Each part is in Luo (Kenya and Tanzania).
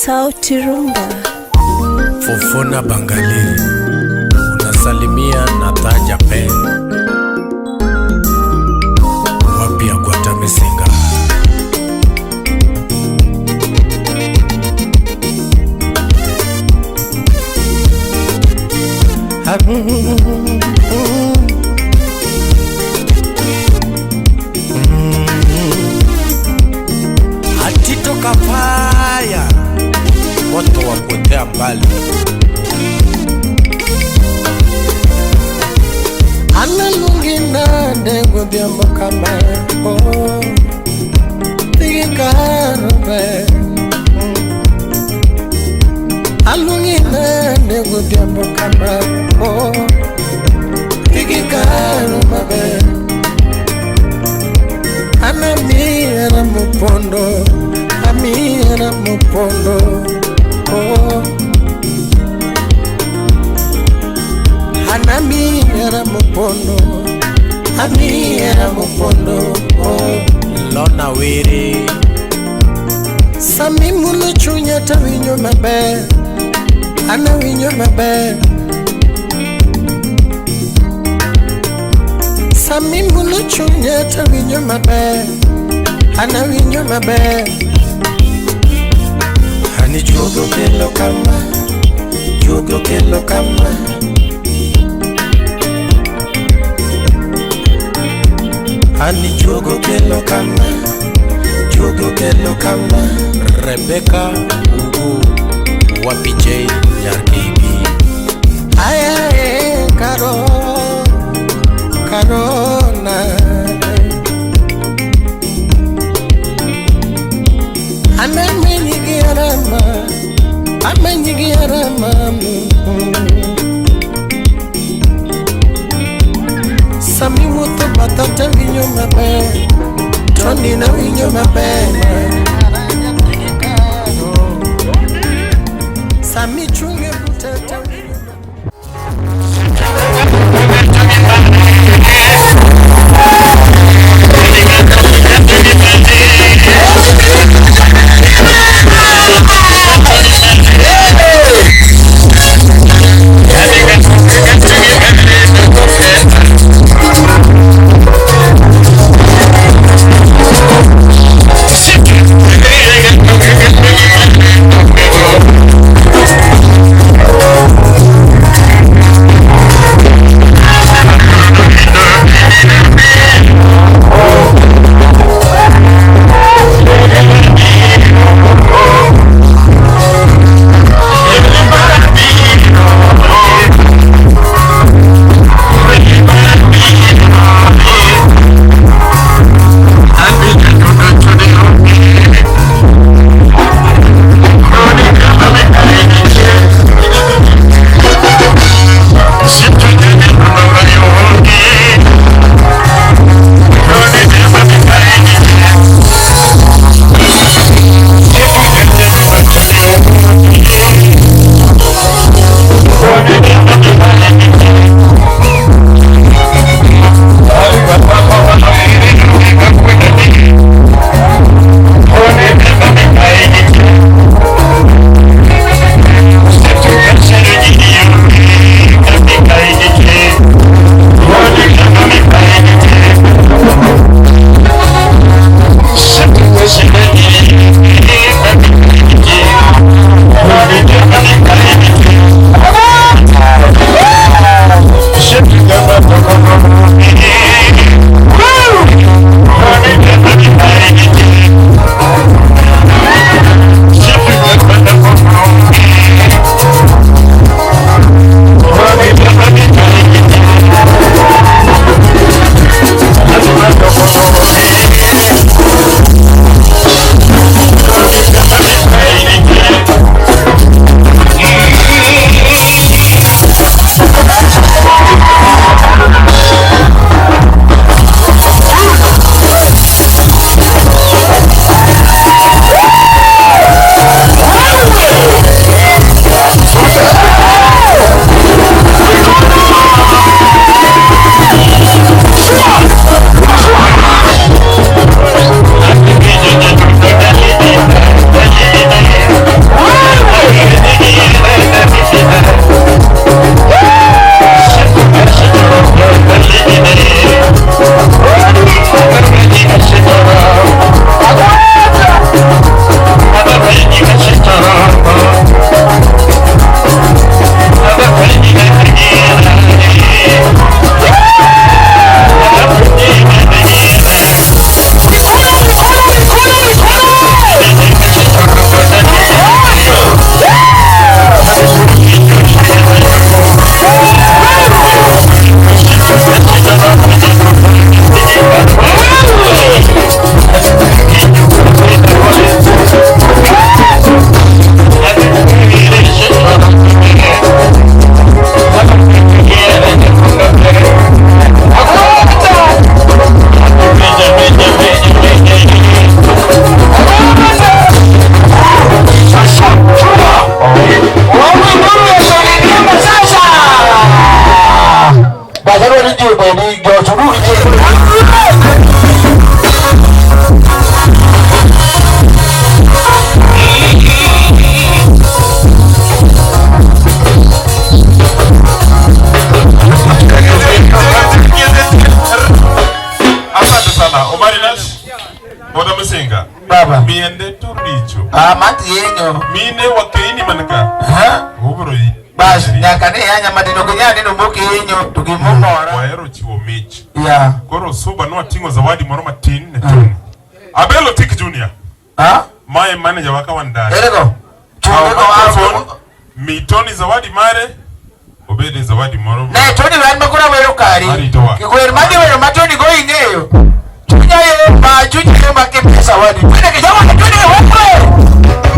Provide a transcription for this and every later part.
Sauti Rumba. Fofona Bangali unasalimia na Taja Pen wapia Gwatamisinga. Atito Kafaya moto wa kuotea mbali. Analungina ndego kama oh Tigikarobe Alungina ndego kama oh Tigikarobe Anamira mupondo Amira mupondo oh Anamira mupondo Amira mupondo oh Lona Were Sami mulo chunya to winjo maber An awinjo maber Sami mulo chunya to winjo maber An awinjo maber Ani juogo kelo kama Juogo kelo kama Ani juogo kelo kama Juogo kelo kama Rebecca Ugu wapi J Nyarkibi Aya e karo karona Anamenyigiarama amenyigiarama Sami wuotho batha tawinjo maber Tony na winjo maber Sami chunge buta tawinjo maber. Bajaro ni ji obedi jochuru gi ji. Asante sana. Omari Nash. Boda Musinga. Baba. Miende turdicho. Ah, mati yenyo. Mine wakeini manaka. Ha? Obro yi. Bas, nyaka ne yanya matino kinya neno moki yenyo to gimomora. Wahero chiwo mich. Yeah. Koro suba nwating'o zawadi moro matin ne Tony. Abelo Tik Junior. Ha? Mae manager waka wandani. Erego. Kaw Chungo microphone, mi Tony zawadi mare. Obede zawadi moro. Ne Tony wan makura wero kari. Aritowa. Kwer madhi wero ma Tony go ing'eyo. Chunya ye ma chunya ye ma ke zawadi. Twende kijama twende wewe.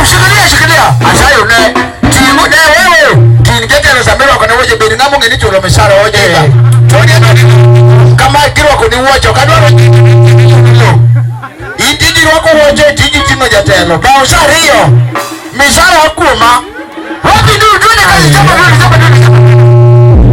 Shikilia shikilia. Asayo ne timu ne wewe. Tinigete samero kono weche bed ng'amo ng'e ni chulo misara ojega. Tony no kama girwako ni wuoche ok adwaro in tiji rwako wuoche tiji ting'o jatelo. Bao sa ariyo misara kuoma. Wapi du twende kazi chapa twende chapa twende.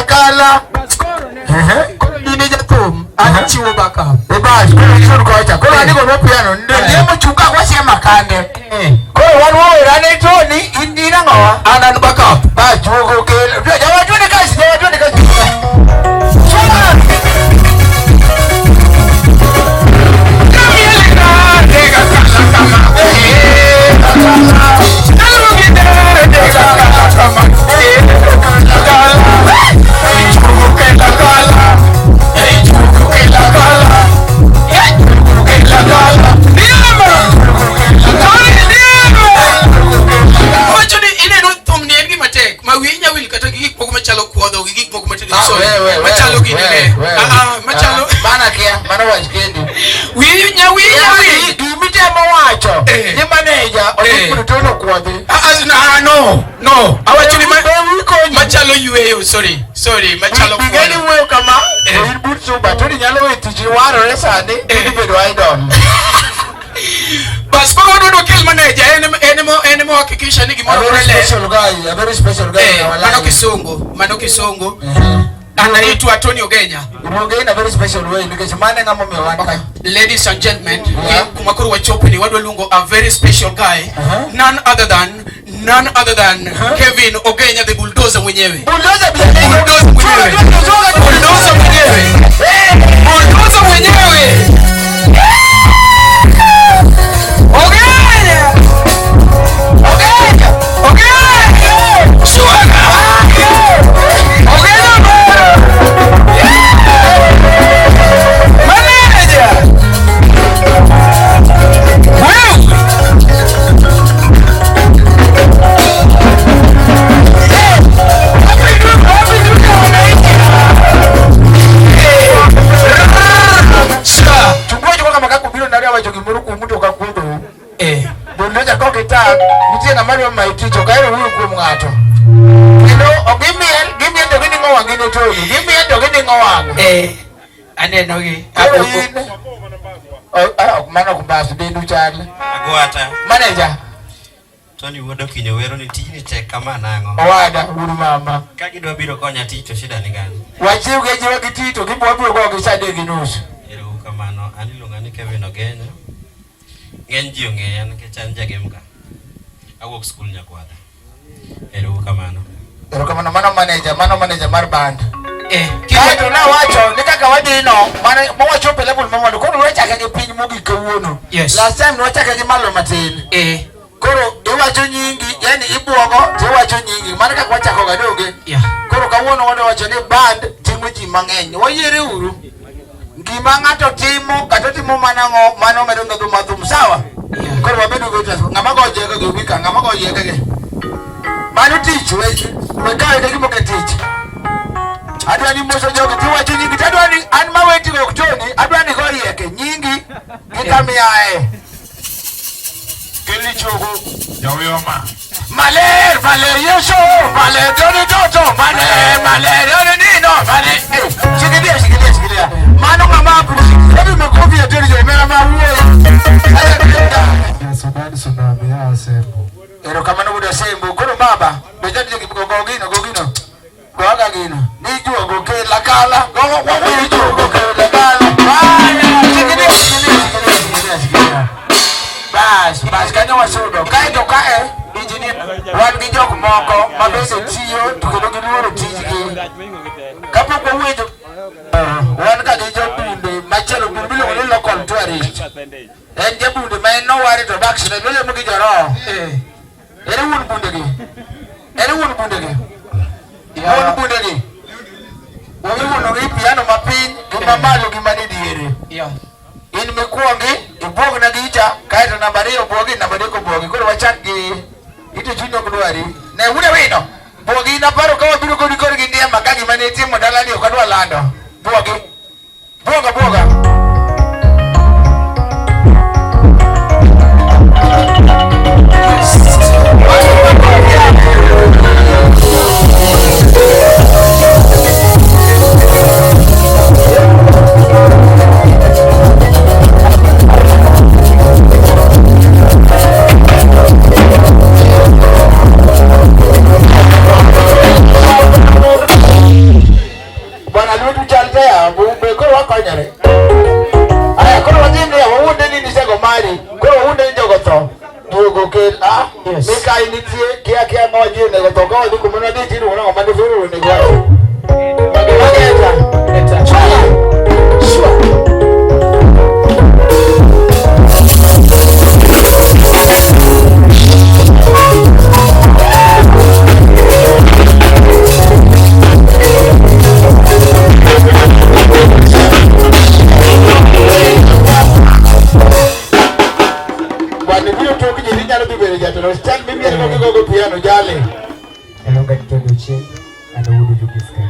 Kala. Koro in jathum, an achiwo backup. Bas, koro isun kocha. Koro an igono piano. Ndiemo chuka kwasiema kande. Koro wan wawerane Tony, in in ang'owa? An an backup. Bas, juogo kel. Jawa twende kazi, jawa twende kazi. Chuma! Wacho ni ineno thum ni en gima tek ma wiyi nya wil kata gi gik moko machalo kuodho gi gik moko matindo sorry machalo ginene machalo Mana kia, mana wach kendi. wiyi nya wiyi nya wil Gimitemo wacho Eh. ni maneja Eh. odhi Tony okuodhi. No no awacho ni Be machalo yueyo sorry sorry machalo Bigeni kuodho wuoyo kama Eh. to in but suba Tony nyalo we tich warore sani Eh. idhi bedo idol. Bas koro wadwa kel manager en emo hakikisha ni gimoro A very ler. special guy, a very special guy in our Mano life. kisungu, mano kisungu. Anaitwa Tony Ogenya. Iluonge in a very special way nikech mano e ng'ama omiyo wan ka. Ladies and gentlemen, Yeah. kuma koro wachopni wadwa luongo a very special guy, none other than Kevin Ogenya the bulldozer mwenyewe. Bulldozer Bulldozer mwenyewe. Bulldozer mwenyewe. Bulldozer mwenyewe. noja kok itang', nitie ng'ama dwa mayi tich, ok ahero wuoyo kuom ng'ato. Kendo ok gimiel, gimiel to gining'o wang'gi ne Tony, gimiel to gining'o wang'e. Eh, aneno gi. Koro in, ok mano ok mbas, dendu chal. Agwata. Manager. Tony wuod Okinyo wero ni tijni tek kama nang'o? Owada, wuod mama. Ka gidwa biro konya tich to shida ni gani? Wachiw gi jiwa gi tich to gibo biro go gi saa adek gi nus. Ero uru kamano, an iluonga ni Kevin Ogenyo. Ng'eny ji ong'eya nikech an jagem ka. Awuok skul Nyakwadha. Ero uru kamano. Erokamano, mano manager, mano manager mar band. Eh, Kaeto nawacho ni kaka wadhi no, mane mawachopo e level mamalo, koro wachake gi piny mogik kawuono. Yes. Last time nwachake gi malo matin. Eh. Koro iwacho nyingi, yani ibuogo to iwacho nyingi. Mano kaka wachako ga donge. Yeah. Koro kawuono wadwa wacho ni band ting'o ji mang'eny. Wayiere uru. Gima ng'ato timo kata otimo mana ang'o, mano medo ndhadhu mar thum, sawa? Yeah. Koro wabedo go tas ng'ama go jeke gi wika, ng'ama go jeke gi. Mano tich, we we kawe ka gima ok en tich. Adwa ni moso jogi tiwacho nyingi, to adwa ni an maweti go ok Tony, adwa ni go yeke nyingi gi kama iaye. Kelly Chogo, Jawiyoma. Maler, maler Yesu, maler Tony Toto, maler, maler Tony Nino, maler. Eh, shikilia, shikilia, shikilia. Mano ng'ama appreciate. Hebu makofi ya Tony Jomera ma wuoyo. Haya, tuenda. Sudan Tsunami ya Asembo. Erokamano wuod Asembo. Koro baba, be jadhi gi go gino, go gino. Goga gino. Ni juogo kela kala. Go go go ni juogo kela kala. Haya, shikilia, shikilia, shikilia, shikilia, shikilia. Bas, bas kanyo wasudo. Kae to kae, engineer, wan gi jok moko ma bende tiyo to kendo giluoro tijgi. Kapok wawinjo, wan ka gi jobunde machielo bunde miluongo ni local tourist. En jabunde ma en noware to dak sine nolemo gi joroho. Ere wuon bunde gi? Ere wuon bunde gi? Wuon bunde gi? Iwuono gi piano mapiny gi mamalo gi mane diere. Yeah. In mikuongi ibuogna gicha kaeto namba ariyo buogi namba adek obuogi. Koro wachak gi ito chuny ok dwari. Ne wude wino. Buogi in aparo ka wabiro kodi kod gi ndiema ka gima ne itimo dalani ok adwa lando. Buogi. Buoga buoga. Bwana lwetu chal te be koro wakonyore. Aya koro watim niya, wawuonde ni nisego mari, koro wawuonde ni jogo tho. Duogo kel, ah, Yes. Mikayi nitie, kia kia ng'awa ji onego tho, ka wadhi kuma nwadhi tiro ng'ama mane fero onego wacho. Mageta. Chwala. Shwa. Bwana biro tok ji inyalo dhi bedo jatelo. Chal mimiel go gigogo piano jale. Elonga Tony Ochieng, an wuod Ujukiska.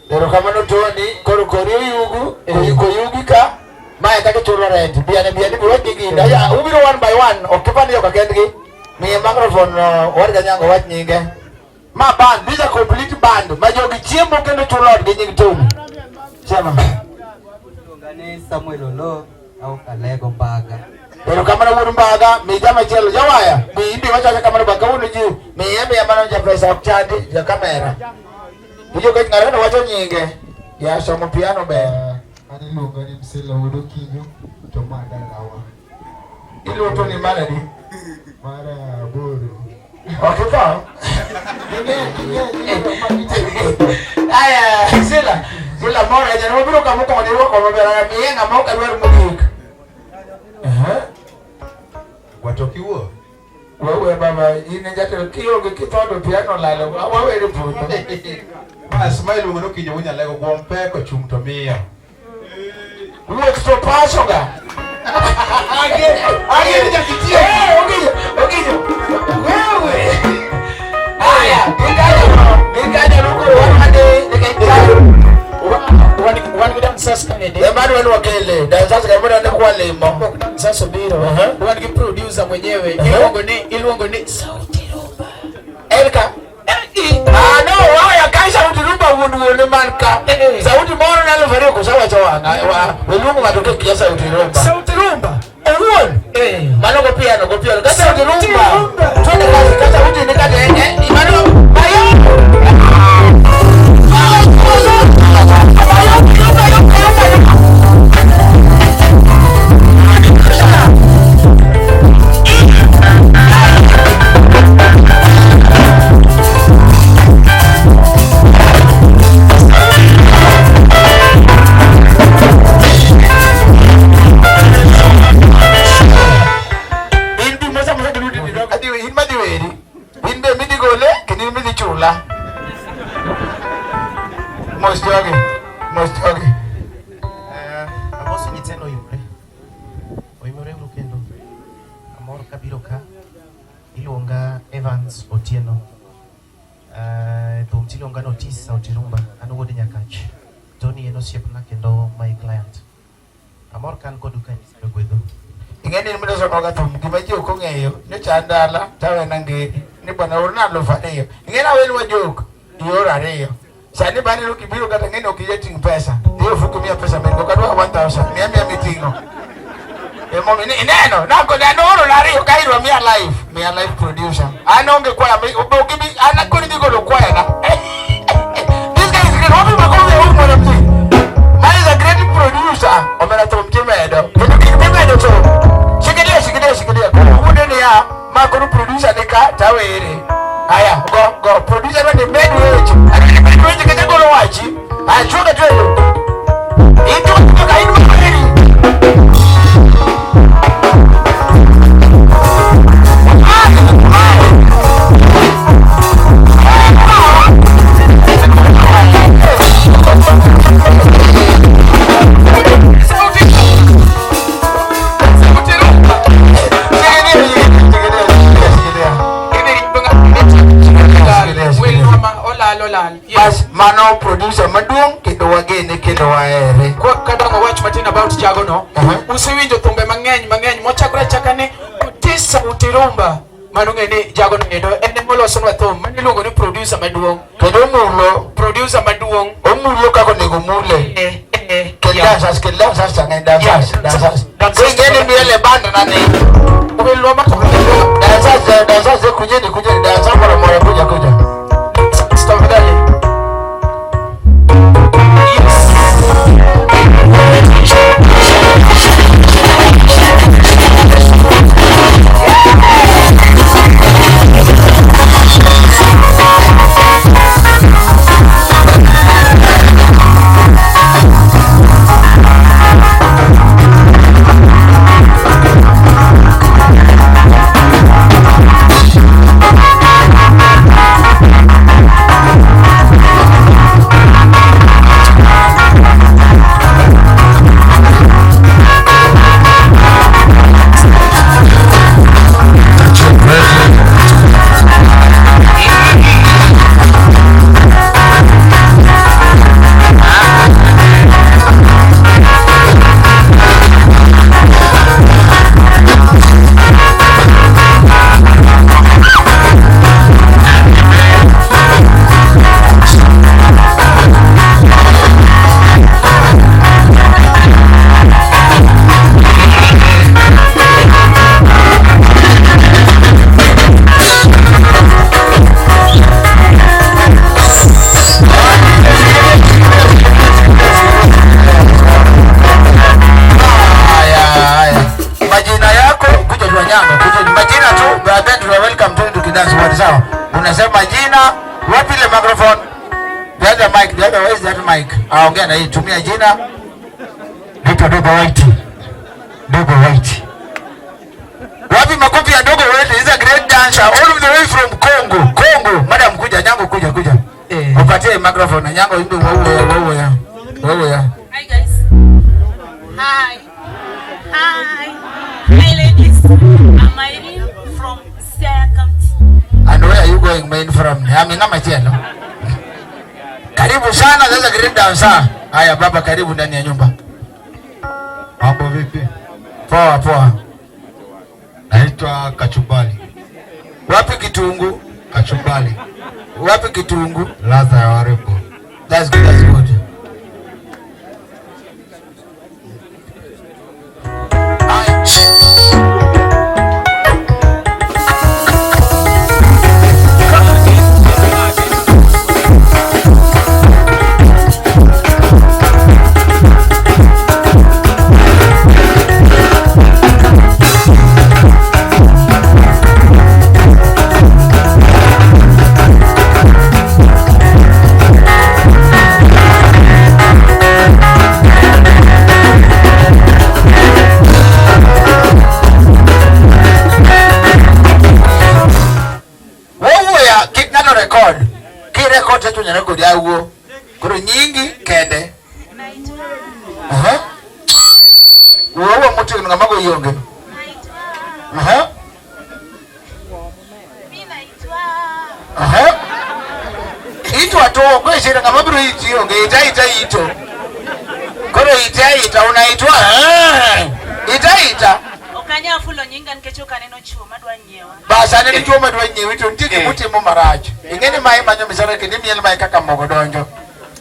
Erokamano Tony, koro kori oyugu, koyugi ka, mae kaka ichulo rent. Biane biane biro wach gi Aya, ubiro one by one, ok ipan joka kendgi. Miye microphone Warga Nyango wach nyinge. Ma band, this is a complete band. Ma jogi chiemo kendo chulo ot gi nying Tony. Chema. Iluonga ni Samuel Oloo au Kalego Mbaga. Erokamano wuod Mbaga, mi jama chielo jawaya. Mi imbi wacho kamano ba kawuono ji, miye miya mano ja pesa ok chandi, ja kamera. Ijo ka ng'ato wacho nyinge. Ya somo piano ber. An iluonga ni Msela wuod Okinyo to ma dalawa. Iluongo Tony mar adi? Mar aboro. Ok itho? Aya, Sila, Sila mora jana wabiro kama mokwongo ne irwako maber, aya miye ng'ama ok adwar mogik. Aha. Watokiwuo. Wewe baba, in e jatelo kionge kitho to piano olalo, wawere puodho. Bas ma iluongo ni Okinyo wuod Nyalego kuom pek ochung' to miyo. Wuoth to paso ga. Age jakitie. Eh, Okinyo, Okinyo. Wewe. Aya, gikaja, gikaja nukuru wan nikech Wan gi dancers ka bende. Ema adwa ni wakele, dancers ka ema adwa ni kwalimo. dancers obiro. Wan gi producer mwenyewe. Iluongo ni Sauti Rumba. Elka. Ah no, waya kai Sauti Rumba wuon wuon man ka. Sauti moro nyalo fariyo kosawacho wang'a. Weluongo ng'ato ka kia Sauti Rumba. Sauti Rumba. Owuon. Mano go piano, go piano. Ka Sauti Rumba. Twende kazi, ka sauti ni kate mano mayo. Most jogi. Amoso nyithindo oyimore. Oyimore uru kendo. Amor kabiro ka. Iluonga Evans Otieno. Thum tiluonga ni Otis Sauti Rumba. An wuod Nyakach. Tony en osiepna kendo my client. Amor ka an kodu ka Nyasaye ogwedhu. Ing'e ni miloso koga thum gima ji ok ong'eyo ni chan dala tawena ngeri ni bwana orna 2,000. Ing'e ni awelwa jok ioro ariyo. Sani bani kibiro kata ng'e ni ok iyie ting' pesa. Dhi e ofuku miya pesa men ok adwa 1000 miya miya miting'o. Emomiyo ni ineno nakoni an ooro na ariyo ka irwa miya live miya live producer. An onge kwaya ok ibi an akoni dhi golo kwaya na. This guy is great. Wapi makofi ya huyu mwanamuziki? Man is a great producer. Omera thum timedo. Kendo kik timedo thum. Shikilia, shikilia, shikilia. Koro wuode niya, ma koro producer ni ka tawere. Aya, go, go. Producer ni med weche. Akini med weche kata golo wachi. Aya, chuoga twende. Ito ka in maweri. Olal olal. Bas, mano producer maduong' kendo wagene kendo wahere. Kadongo wach matin about jagono. Usewinjo thumbe mang'eny mang'eny mochakore achaka ni Otis Sauti Rumba. Mano ng'e ni jagono endo en emolosonwa thum mano iluongo ni producer maduong'. Kendo omulo. Producer maduong'. Omulo kaka onego mule. Kel dancers, kel dancers chang'eny dancers, dancers. Dancers. Ing'e ni miel e band na ni. Welwa ma Dancers, dancers, kujeni, kujeni, dancers moro moro kuja kuja. Tafadhali. Haya, haya. Majina yako kuja tu Wanyango, kuja majina tu, then tuna welcome tu tukidance wote sawa. Unasema jina, wapi ile microphone? The other mic, the other, where is that mic? Ah, ongea na hii, tumia jina. Naitwa Dogo White. Dogo White. Wapi makofi ya Dogo White? He's a great dancer all the way from Congo. Congo. Madam kuja, Nyango kuja kuja. Upatie microphone na Nyango imbe wewe wewe ya. Wewe ya. Hi guys. Hi. Hi. Hi ladies. I'm Irene from Siaya County. And where are you going main from? Amina Machielo. Karibu sana sasa great dancer. Haya baba, karibu ndani ya nyumba. Mambo vipi? Poa poa. Inaitwa kachumbali. Wapi kitungu? Kachumbali. Wapi kitungu? Ladha ya warembo. That's good, that's good. Wowuoya kik ng'ato record. Ki record to chunyore kodi awuo. Koro nyingi kende. Aha. Wuowa motegno ng'ama go ionge. Aha. Aha. Itwa to go shira ng'ama biro iti onge ita ita ito. Koro ita ita unaitwa. Ita ita. Ok anyal fulo nyinga nikech ok aneno chuo madwa nyiewa. Bas aneno chuo madwa nyiewi to nitie gimotimo marach. Ing'e ni mae manyo misara kendo imiel mae kaka mogo donjo.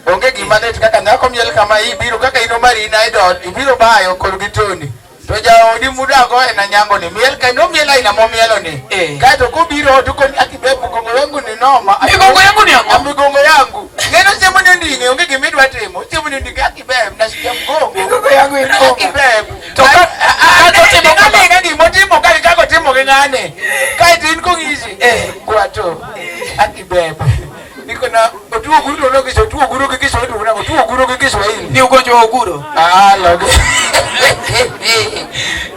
Onge gima lit kaka nyako miel kama ibiro kaka in Omari in idol ibiro bayo kod gi Tony. To jaodi mudago en Anyango ni miel kendo miel aina momielo ni. Kaeto kobiro to koni akibe migongo yangu ni noma. Migongo yangu ni ang'o? Migongo yangu. Ng'eno chiemo ni onding'e onge gima idwa timo. Chiemo ni onding'e akibe nasikia mgongo. Migongo yangu ni noma. Akibe. To ka totimo kama. Ng'ane gimotimo ka kaka otimo gi ng'ane. Kaeto in kong'isi. Kwato. Akibe. Niko na otuo guro no kiso otuo guro gi Kiswahili una otuo guro gi Kiswahili. Ni ugonjwa wa uguro. Ah, loge.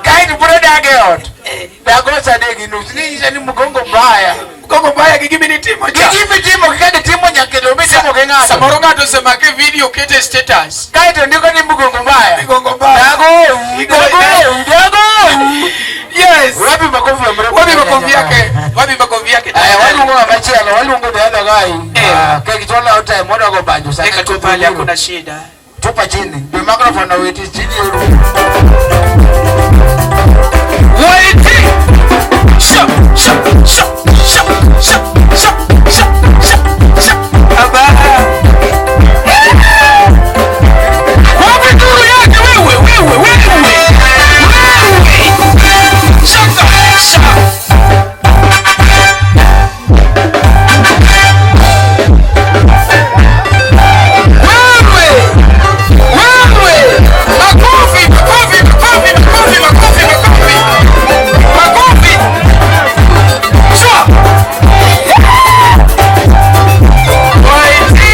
Kaeto bro dage ot. Dago sade gi nus ni nyisa ni mgongo mbaya. Mgongo mbaya gi gima nitimo cha. Gi gima itimo gi kaka itimo nyakelo mitimo gi ng'ato. Samoro ng'ato osemake video kete status. Kaeto ndiko ni mgongo mbaya. Mgongo mbaya. Dago. Dago. Dago. Yes. Wapi makofi ya mrefu? Wapi makofi yake? Wapi makofi yake? Aya, waluongo machielo, waluongo the other guy. Keki tola out time mondo banjo sana. Eka tu pale hakuna shida. Tupa chini. The microphone na wait chini. Wait. Sha sha sha sha sha sha sha sha sha. Aba. Wapi duru yake wewe wewe wewe. Shaka shaka. Wewe wewe makofi makofi makofi makofi makofi makofi makofi. Shwa. Waiti.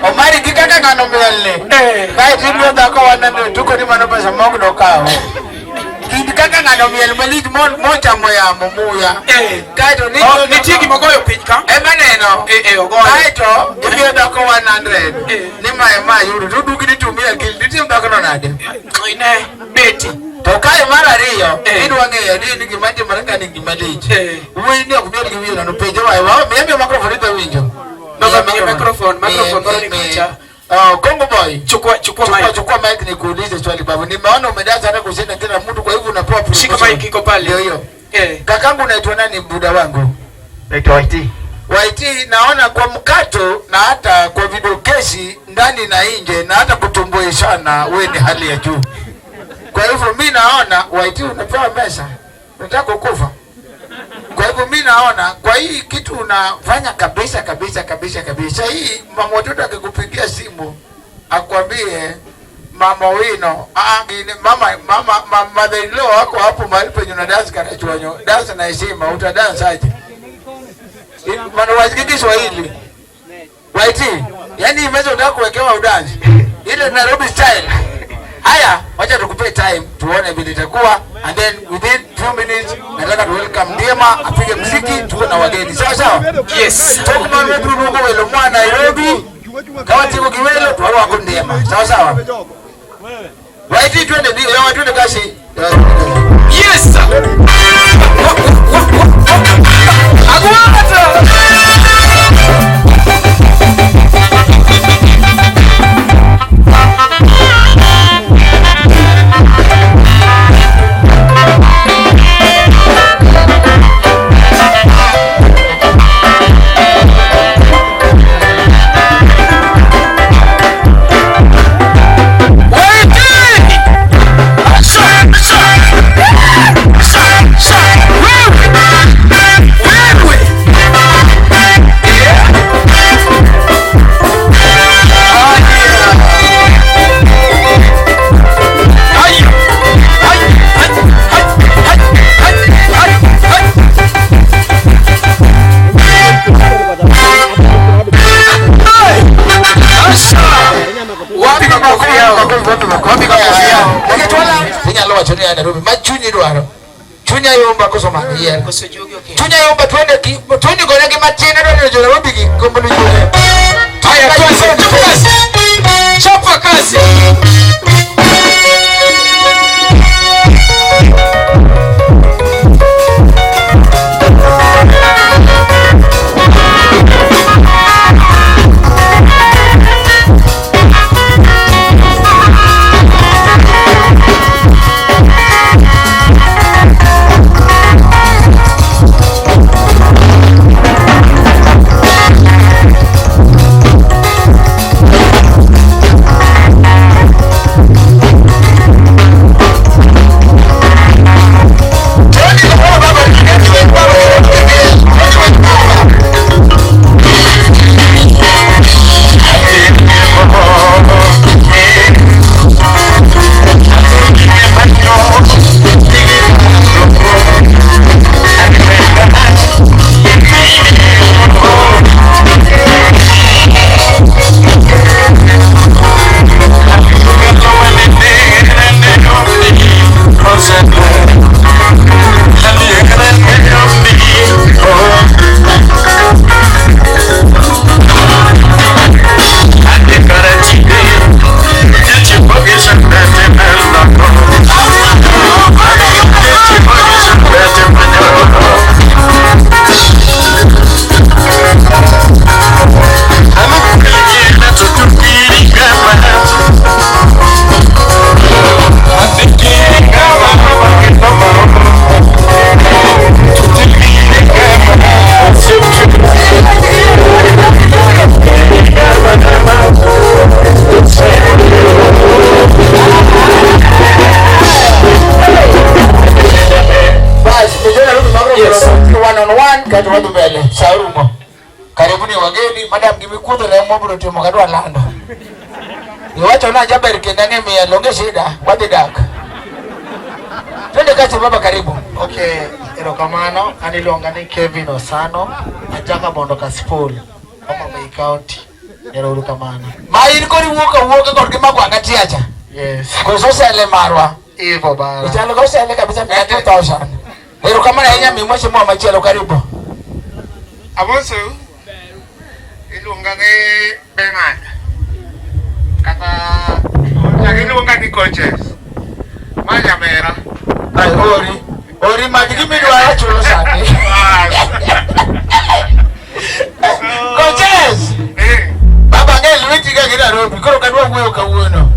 Omari gi kaka ng'ano mielni. Kaeto ibiro dhako waneno tuko ni mano pesa mok dokawo. Kind kaka ng'ano miel malich mochamo yamo muya. Kaeto ni nitie gima goyo piny ka. Ema neno. Ogoyo. Kaeto ibiro dhako 100. Ni mae ma yudo to dugi ni tumia akili nitie dhako no nade. Ne beti. To kae mar ariyo idwa ng'eyo ni en gima timore ka ni gima lich. Wuoyi ni ok miel gi wiye nono penjo wae wa miya microphone idwa winjo. Microphone microphone ni kocha. Kongo boy, chukua mic. Chukua mic nikuulize swali babu. Nimeona umedaza hata kushinda kila mtu kwa hivyo unapewa promotion. Shika mic iko pale. Ndio hiyo. Kakangu unaitwa nani buda wangu? Naitwa YT. YT, naona kwa mkato na hata kwa vidokezi ndani na nje na hata kutumbuishana wewe ni hali ya juu. Kwa hivyo mimi naona YT unapewa mesa. Unataka kukufa. Kwa hivyo mi naona kwa hii kitu unafanya kabisa kabisa kabisa kabisa. Hii mama watoto akikupigia simu akwambie mama wino mama mama mother in law wako hapo mahali penye una dance karachuanyo, dance na heshima, utadance aje? Maana wasikii Kiswahili. Waiti, yani imeweza unataka kuwekewa udansi ile Nairobi style. Haya, wacha tukupe time tuone vile itakuwa, and then within few minutes nataka tu welcome Ndiema apige muziki, tuwe na wageni. Sawa sawa? Yes. Tokman webru welo mwa Nairobi. Kama tiko kiwelo tuwalo wako Ndiema. Sawa sawa? Waiti, twende ndio, twende kasi. Yes. Agwata. Nairobi machunyi dwaro chunya yomba koso mano yier chunya yomba twende ki twende gone gi matin adwa jo Nairobi gi gombo ni jole. Haya, chapa kazi. Katu mbele saurumo. Karibuni wageni, madam gimikudho na mobro timo kadwa lando. Iwacho na jaber kenda ng'e miel onge shida, wadhi dak. Twende kachi baba, karibu. Okay, erokamano, an iluonga ni Kevin Osano, ajaka Bondo Kasipul, Homa Bay County. Ero kamano. Ma in kori wuok awuoka kod gi magwanga tiacha. Yes. Koso sele marwa. Ivo bara. Ichalo go sele kabisa 2000. Erokamano ahinya mi mwa machielo, karibu. Amoso iluonga ni Bernard kata iluonga ni coaches ma nyamera. Ai ori ori maj gimidwaro chulo sani. Coaches baba ang'eyo lweti ga gi Nairobi koro kadwa wuoyo kawuono.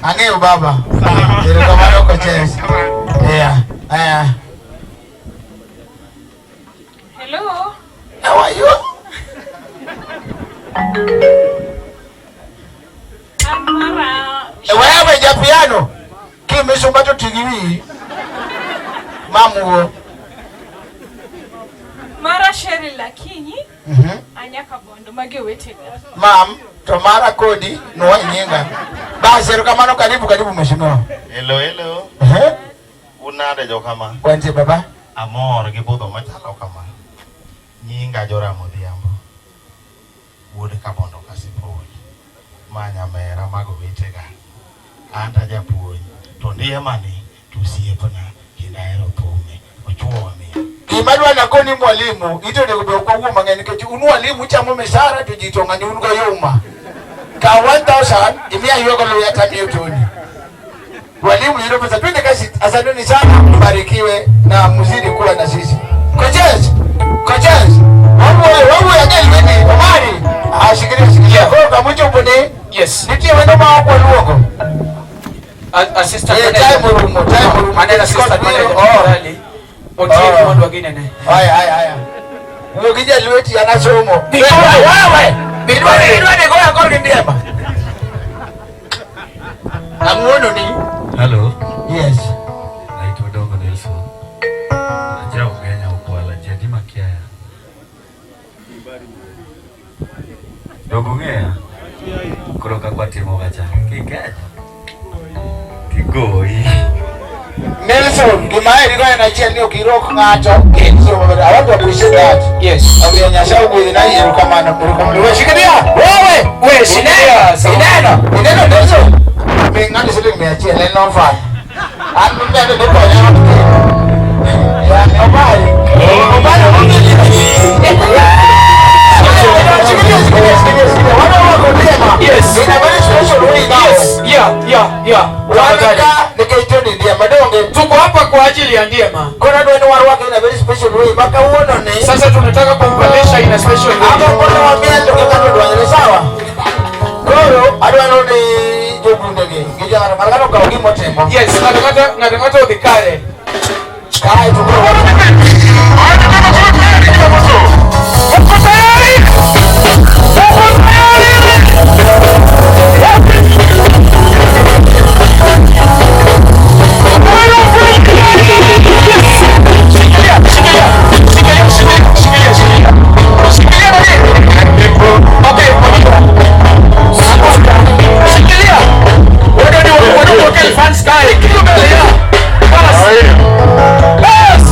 Ang'eyo baba. Erokamano coaches. Yeah. Yeah. Hello. How are you? I'm Mara. Wewe ja piano. Kimisumba to tigi wi. Mamuo. Nyinga Cheryl Akinyi. Anyaka Bondo magi owetega. Mam, to mara kodi nuwa nyinga. Basi erokamano, karibu karibu mheshimiwa. Hello, hello. Unade jokama. Wantie baba. Amor gi budho machalo kama. Nyinga Joram Odhiambo. Wuod Kabondo Kasipul. Ma nyamera mago wetega. An ta japuonj. To ndiemani to osiepna kendo ahero thume. Ochuowa miyo. Gima dwa nakoni mwalimu, ito onego bed ok wawuo mang'eny nikech un walimu uchamo misara to ji to ng'ani un go yuma. Kaw 1000 imiya ywago luya tamiyo Tony. Walimu yudo pesa, twende kasi. Asanteni sana, mbarikiwe na mzidi kuwa na sisi. Coaches, coaches, wawuoyo wawuoyo ang'e lweti, Omari. Ah, shikilia shikilia. Koro kamuchopo ni Yes. nitie wendo ma ok waluongo. Assistant Eh, manager. time orumo, time orumo. Aneno assistant manager. Oh. Tafadhali. Otiek Oh. mondo ginene. Haya haya haya. Wuo gi jalweti an asomo. Wewe, Wewe. Idwa ni goya kod ndiema. Ang'uono ni. Halo. Yes. Naitwa Dongo Nelson. Naja Ugenya Ukwala jadi makiaya. Dogo ng'eya. Koro kaka watimo kacha. Kikenya. Tigoi. Nelson, gima aheri go en achiel ni ok irok ng'ato. So, I want to appreciate that. Yes. Omiyo Nyasaye ogwedhi erokamano. Erokamano. We shikilia. Wewe. We, shikilia. Ineno. Ineno Nelson. Mi ng'ato siling 100 en no fun. An bende ni konya ok Yani Omari. Omari Shikilia, shikilia, shikilia, shikilia. Wana wako ndiema. Yes. In a very special way now. Yes. Yeah. Tafadhali. Wan ka nikech Tony Ndiema donge. Tuko hapa kwa ajili ya Ndiema. Koro adwa ni warwake in a very special way. Ma kawuono ni Sasa tunataka kumvalisha in a special way. Ama kono wamiel to kaka dwanyore sawa. Koro adwaro ni jobundegi gi jang'ato ng'ato ng'ato okaw gima otimo. Yes, ng'ato ng'ato ng'ato ng'ato odhi kare. Kae to koro Fans kare, kitu mbele ya. Bas. Bas.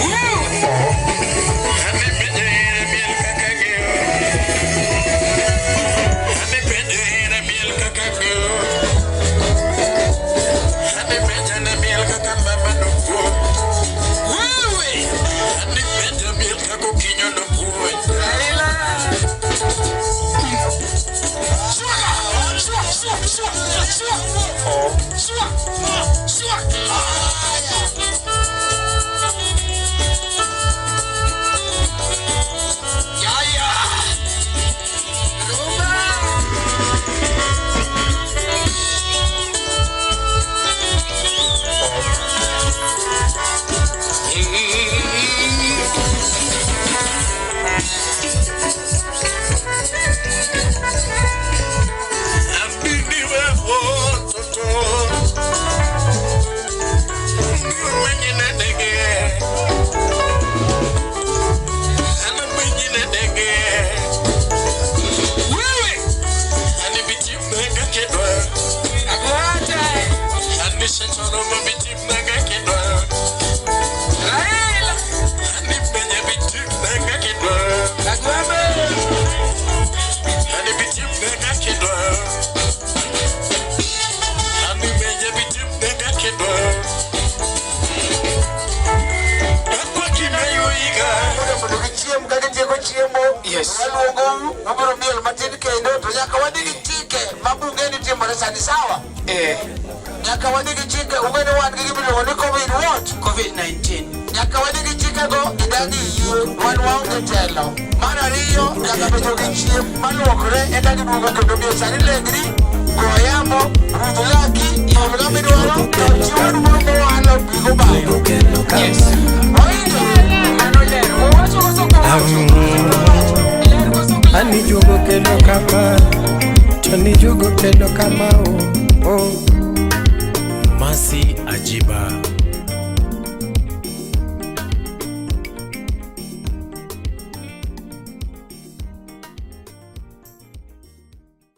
Woo! Shua. Shua. Yaya. Chiemo kaka tieko chiemo waluongou wabiro miel matin kendo to nyaka wadhi gi chike ma bungeni timore sani sawa nyaka wadhi gi chike ung'eni wan gi gimiluongo ni covid what covid-19 nyaka wadhi gi chikego idagi yie wan waonge telo mar ariyo nyaka bedo gi chiemo maluokre eka giduogo kendo miel sani lengri go yamo rudh laki yol ng'ama idwaro to chiwonu moro mowalo gigo bayo Ani juogo kelo kama to ni juogo kelo kama oh, oh. Masi Ajiba.